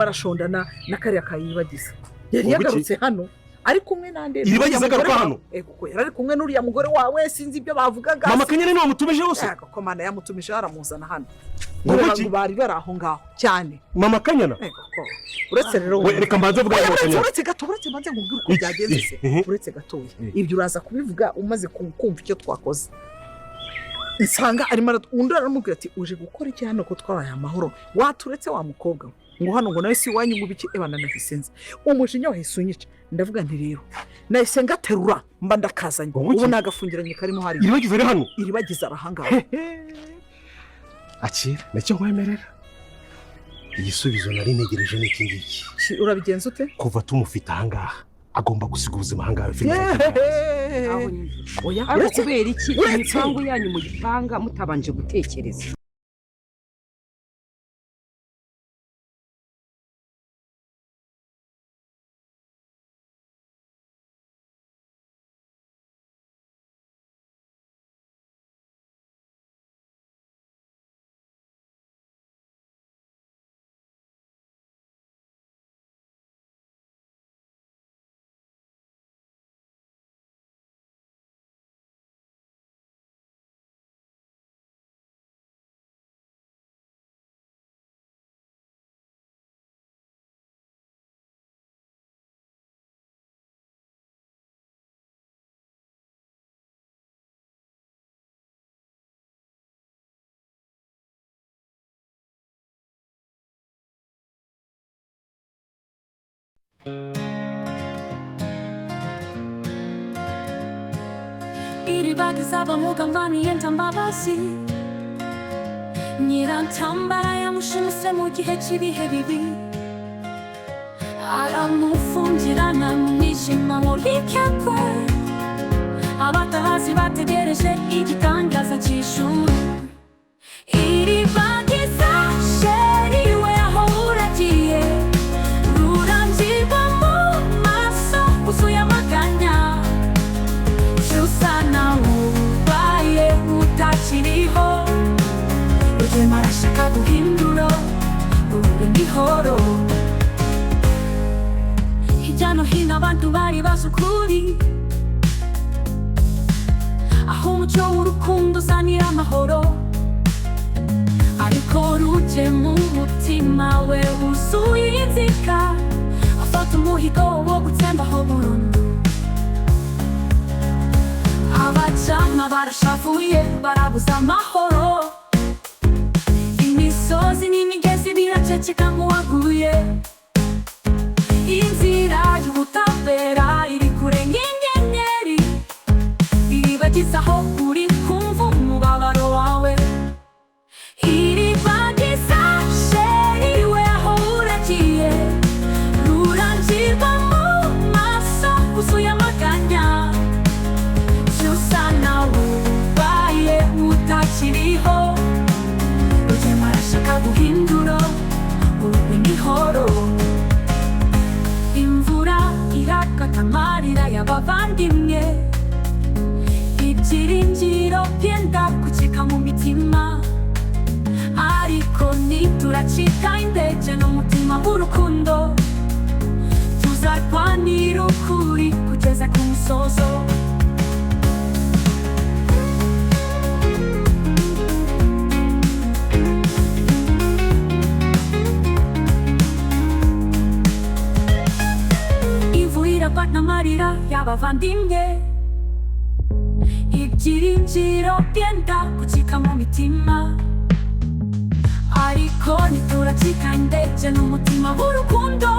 Barashondana na kariya kayibagiza yari Ngo iki? yagarutse hano ari kumwe nande? Iribagiza agaruka hano? Kuko yari ari kumwe n'uriya mugore wawe, sinzi ibyo bavugaga. Mama Kanyana niwe wamutumije hose? Yego, ko Mana yamutumije, aramuzana hano. Ngo iki? Ngo bari bari aho ngaho cyane. Mama Kanyana? Ego ko uretse rero We, reka mbanze mvuge Oya, mama uretse Kanyana. Uretse gato, uretse mbanze nkubwire uko Iki? byagenze se. Uretse gatoya. Ibyo uraza kubivuga umaze kumva icyo twakoze. Nsanga arimo undi aramubwira ati: "Uje gukora iki hano ko twabaye amahoro? Waturetse wa mukobwa we, ngo hano ngo nawe si iwanyu, ngo ibiki?" Ebana, nahise nza, umujinya wahise unyica. Ndavuga nti rero nahise ngaterura mba ndakazanye. Ngo iki? Ubu nagafungiranye karimo hariya. Iribagiza ari hano? Iribagiza arahangaha. Akira, nacyo nkwemerera, igisubizo nari ntegereje ni iki ngiki. Urabigenza ute? Kuva tumufite ahangaha, agomba gusiga ubuzima ahangaha, filime. Aho nyine. Oya. Ariko Uretse kubera iki uretse- imipangu yanyu muyipanga mutabanje gutekereza? Iribagiza bamugambaniye ntambabazi, Nyirantambara yamushimise mu gihe cy'ibihe bibi, aramufungirana mu mwijima muri kekwe. Abatahazi bategereje igitangaza cy'ijuru. Iribagiza chéri we, aho uragiye rurangirwa mu maso wuzuye amaganya, usa nawe ubaye utakiriho. Rugema arashaka guhindura uru imihoro. Hirya no hino abantu bari bazi ukuri, aho umucyo w'urukundo uzanira amahoro, ariko Rugema umutima we wuzuye inzika, afata umuhigo wo gutsembaho burundu. Abacama barashavuye, barabuza amahoro. Imisozi n'imigezi biraceceka nk'uwaguye. Inzira y'ubutabera iri kure nk'inyenyeri. Iribagiza, aho uri kumva umubabaro wawe? Iribagiza chéri we, aho uragiye rurangirwa mu maso wuzuye amaganya, usa nawe ubaye utakiriho. Rugema arashaka guhindura ubu imihoro. Imvura irakata amarira y'abavandimwe, ibyiringiro byenda gucika mu mitima, ariko ntituracika intege n'umutima w'urukundo. Tuzarwanira ukuri kugeza ku musozo. Imvura iragwa n'amarira y'abavandimwe, ibyiringiro byenda gucika mu mitima, ariko ntituracika intege n'umutima w'urukundo.